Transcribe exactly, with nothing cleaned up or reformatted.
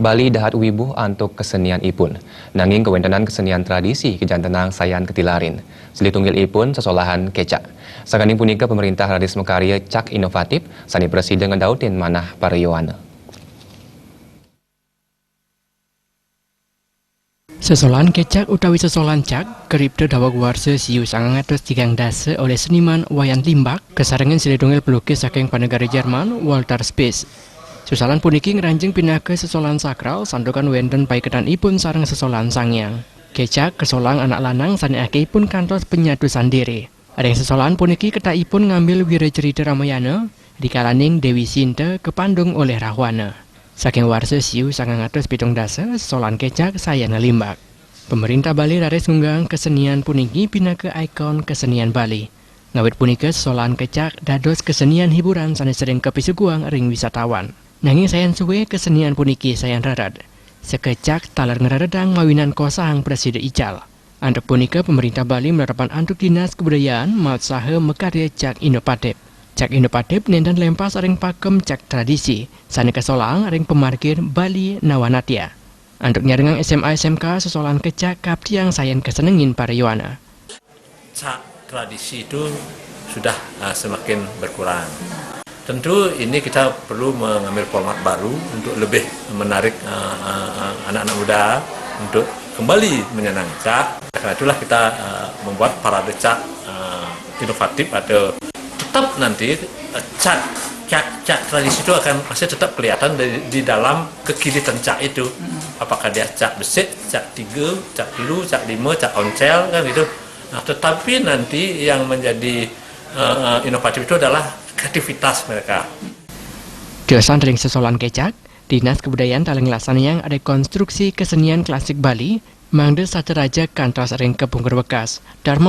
Bali dahat wibuh antuk kesenian ipun. Nanging kawéntenan kesenian tradisi kajantenang sayan katilarin. Silih tunggil ipun sesolahan kécak. Sangkaning punika pemerintah raris makarya cak inovatif sané prasida ngedautin manah para yowana. Sesolahan kécak utawi sesolahan cak karipta daweg warsa siu sangang atus tigang dasa olih seniman Wayan Limbak, kasarengin silih tunggil pelukis saking panegara Jerman, Walter Spies. Sesolahan puniki ngranjing pinaka sesolahan sakral santukan wénten paiketanipun sareng sesolahan Sang Hyang. Kécak kasolang anak lanang sané akéhipun kantos penyatusan diri. Ring sesolahan puniki ketakipun ngambil wiracarita Ramayana, dikalaning Déwi Sinta kapandung olih Rahwana. Saking warsa siu sangang atus pitung dasa, sesolahan kécak sayan nglimbak. Pemerintah Bali raris ngunggahang kesenian puniki pinaka ikon kesenian Bali. Ngawit punika, sesolahan kécak dados kesenian hiburan sané sering kapisuguhang ring wisatawan. Nanging sayan suwé, kesenian puniki sayan rered. Sakécak taler ngreredang mawinan kosahang prasida ical. Antuk punika, pemerintah Bali mlarapan antuk Dinas Kebudayaan mautsaha makarya cak inovatif. Cak inovatif nénten lempas ring pakem cak tradisi, sané kasolahang ring pamargin Bali Nawanatya. Antuk nyarengang S M A S M K, sesolahan kécak kaaptiang sayan kasenengin para yowana. Cak tradisi itu sudah, uh, semakin berkurang. Tentu ini kita perlu mengambil format baru untuk lebih menarik, uh, uh, uh, anak-anak muda untuk kembali menyenangi cak. Karena itulah kita, uh, membuat parade cak, uh, inovatif atau tetap nanti, uh, cak, cak, cak tradisi itu akan masih tetap kelihatan di, di dalam kekiritan cak itu. Apakah dia cak besik, cak tiga, cak telu, cak lima, cak oncél, kan gitu. Nah, tetapi nanti yang menjadi, eh, inovatif itu adalah kreativitas mereka. Diosan ring sesolahan kécak, Dinas Kebudayaan taler nglaksanaang rekonstruksi kesenian klasik Bali, mangda satra raja kantos ring kapungkur wekas. Darma